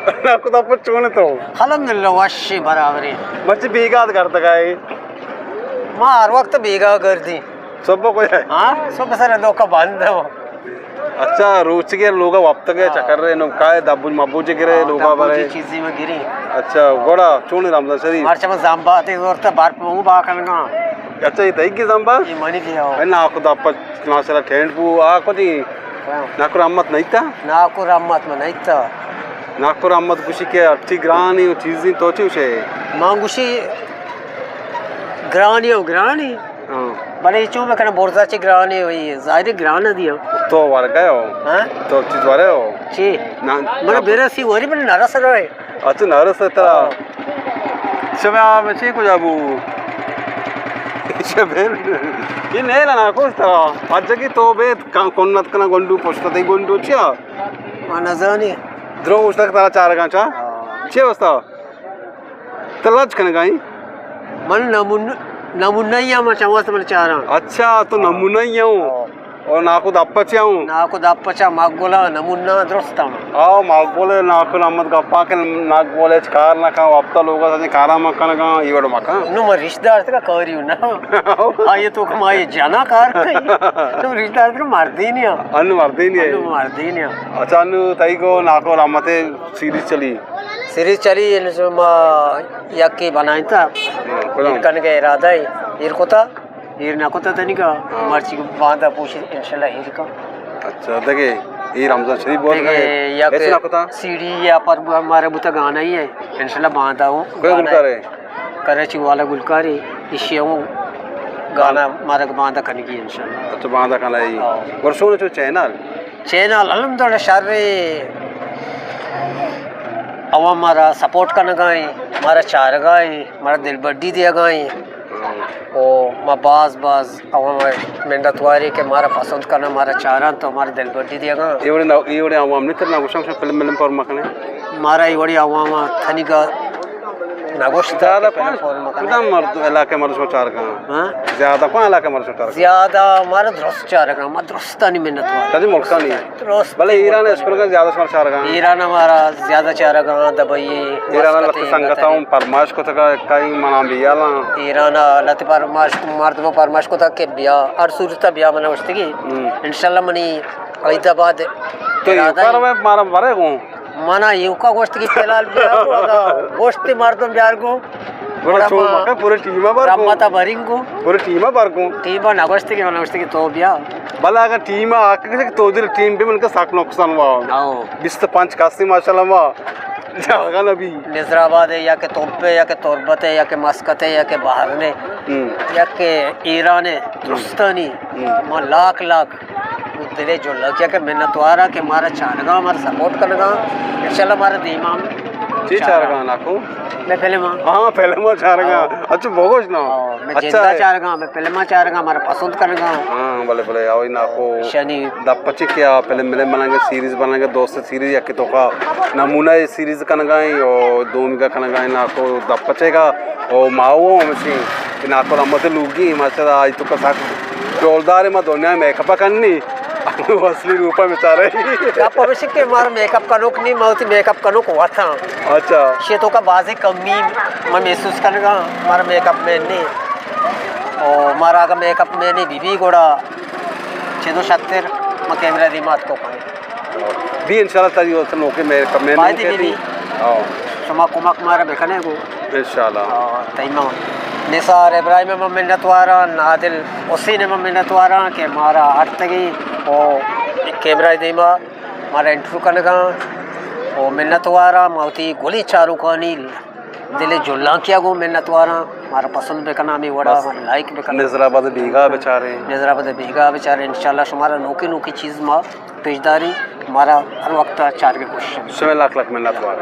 ناکو دپچ چون تو؟ الحمدللہ، وشی برابری۔ بچے بیگاہ گردگائے؟ ما ہر وقت بیگاہ گردی۔ صبح کو ہے؟ ہاں، صبح سر لوکا بند ہو۔ اچھا، روچ کے لوگا وقت کے ہاں۔ چکر رہے، نو کائے دبوج مبوج گرے، ہاں، لوگا دبوجی برے۔ چیزی میں گری۔ اچھا، گوڑا چون رمضان شریف؟ مرچا میں زامبا تے زورتا بار پہ با کنگا۔ اچھا، یہ تئی کی زامبا؟ یہ منی کی ہو۔ اے ناکو دپچ ماشاءاللہ ٹھینڈ بو، آ کدی؟ ہاں۔ ناکو رحمت نہیں تا؟ ناکو رحمت میں نہیں تا۔ ناکو رحمت گوشی کہ ہرچی گرانی و چیزی تو چی گوشے؟ ما گوشی گرانی و گرانی۔ ہاں۔ بلے چون بکنم برزا چی گرانی ہوئی، ظاہر گران دیا۔ تو ورگا ہو؟ ہاں؟ تو چیز ورے ہو؟ چی؟ نا، من نا۔ برسی وری من نرس روئے۔ اچھا، نرس ترا۔ ہاں۔ شما مچی کجا بو؟ شبیر۔ یہ نہیں لانا کوش ترا۔ اجگی تو بیت کنت کنا گنڈو پشت تے گنڈو چیا؟ ما نزانی۔ درو اس تک ترا چارگا چا؟ ہاں۔ چے واسطہ؟ تو لج کنگا ایں؟ من نمون-، نمونہ ہی ہم چا واسطہ من چاراں۔ اچھا، تو نمونہ ہی ہوں۔ ہاں۔ اور ناکو دپچ ہوں۔ ناکو دپچ مقبول نمونہ درست ہم۔ آ، مقبول ناکو نمت گپا کہ مقبول اچ کار نہ کن، وقت لوگا سجے کارا مکن گا، یہ وڑ مکن۔ نو من رشتہ دار تک کاری ہوں نا۔ آ، یہ تو کما یہ جنا کار کئی۔ نو رشتہ دار تک مردی نہیں۔ ان مردی نہیں۔ ان مردی نہیں۔ اچھا، نو تئی کو ناکو رحمت سیریز چلی؟ سیریز چلی، ان ما یکی بنائیں تا۔ ہاں، کدام؟ ایر کنگے ارادہ ہے، ایر کتا۔ ایر نہ کتا تنیگا، ہاں۔ مرچی باندا پوشی انشاءاللہ ایر کا۔ اچھا، دگے، اے رمضان شریف بہت دگے، گئے۔ یا ایسے کہ نہ کتا؟ سی ڈی یا پر مارا بوتا گانا ہی ہے۔ انشاءاللہ باندا ہوں۔ کوئی گانا گلکار ہے؟ کراچی والا گلکار ہے، ایشی ہوں گانا مارا باندا کنگی انشاءاللہ۔ اچھا، باندا کنا ہی۔ ہاں۔ ورسون چو چینل؟ چینل الحمدللہ شر ہے۔ عوام مارا سپورٹ کنگا ہیں، مارا چارگا ہیں، مارا دلبڈی دیگا ہیں۔ او ما باز باز عوام منتواری کہ مارا پسند کنن، مارا چارن تو مارا دلبڈی دیگا۔ اے وڑے نہ، اے وڑے عوام نے ترنا گوشم شو فلم ملم پر مکنے۔ مارا اے وڑے عوام تنیگا نہ گوشتا زیادہ کہ فلم کون، پر مکنے۔ کدام مرد علاقے مرد شما چارگا؟ ہاں؟ زیادہ کون علاقے مرد شما چارگا؟ زیادہ مارا درست چارگا، ما درستانی منتوار۔ تجی ملکانی۔ درست۔ بلے ایران اسکول کا زیادہ شمار چارگا۔ ایران مارا زیادہ چارگا، دبئی، ایران مسقط، لت سنگتا ہوں پرمائش کو تکا کئی منا بیالا۔ ایران لت پرمائش، مردم پرمائش کو تک کہ بیا، ہر صورت بیا منا گوشتگی۔ ہم۔ انشاءاللہ منی عید آباد تو ارادہ یہ ہے۔ پر مارا مرے گوں۔ منا ایوکا گوشتگی فی الحال بیا، گوشتی مردم بیار گوں۔ گڑا گڑا چون ما مکن، پورے ٹیم ء بر کن۔ رحمت ء برنگ گوں۔ پورے ٹیم ء بر کن۔ ٹیم ء نہ گوشتگی، من گوشتگی تو بیا۔ بلے اگر ٹیم ء آکھ کسے کہ تو دل ٹیم بہ من کہ سک نقصان وا۔ ہاں۔ بیست پنچ کس ماشاءاللہ وا۔ جاگہ نہ بی۔ نظر آباد ہے یا کہ توپ ہے یا کہ تربت ہے یا کہ مسقط ہے یا کہ بحرین ہے ہم۔ یا کہ ایران ہے، ہم۔ درستانی۔ ہم۔ ما لاکھ لاکھ دلے جلا کیا کہ منتوارا کہ مارا چارگا، مارا سپورٹ کنگا، انشاءاللہ مارا دیما ہم چی چارگا۔ چارگا ناکو؟ میں فلم ہاں۔ ہاں، فلم چارگا۔ ہاں۔ اچھا، بگوش نا۔ ہاں، میں اچھا جندا ہے۔ چارگا، میں فلم چارگا، مارا پسند کنگا۔ ہاں، بلے، بلے، اوئی ناکو۔ شنی۔ دپ پچی کیا فلم ملے بنانگے، سیریز بنانگے، دوست سیریز یکی تو کا نمونہ سیریز کنگا ہیں، او دومی کا کنگا ہیں ناکو دپ پچے کا، او ماو ہمشی کہ ناکو رحمت لوگی، ماشاءاللہ، آئی تو کا ساک ڈولدار ما دنیا میک اپ کنی۔ اصلی روپا بیچارے۔ گپ ہمیش کہ مارا میک اپ کنوک نہیں، ما وتی میک اپ کنوک وتاں۔ اچھا۔ شے تو کا بازی کمی ما محسوس کنگا، مارا میک اپ مین نہیں۔ او مارا اگا میک اپ مین نہیں بی بی گڑا چدو شتر ما کیمرہ دیما اتکو کنیں۔ بی انشاءاللہ تری واسطہ نوکے میک اپ مین باید نہیں بی بی۔ ہاں۔ شما کمک مارا بکنے گو۔ انشاءاللہ۔ آ، تئی ما نثار ابراہیم ء من منتواراں، نادل حسین ء من منتواراں کہ مارا ہرتگی و کیمرہ دیما مارا انٹرویو کنگاں و منتواراں۔ ما وتی گلی چاروکانی دل جلانکیا گوں منتواراں، مارا پسند بکنا ہمیں وڑا، مارا لائک بکنا۔ نظر آباد بیگا بچارے۔ نظر آباد بیگا بچارے، انشاءاللہ شمارا نوکی نوکی چیز ما پیش داری، مارا ہر وقت چارگے کوشش ہے۔ شمے لاکھ لاکھ منتوار۔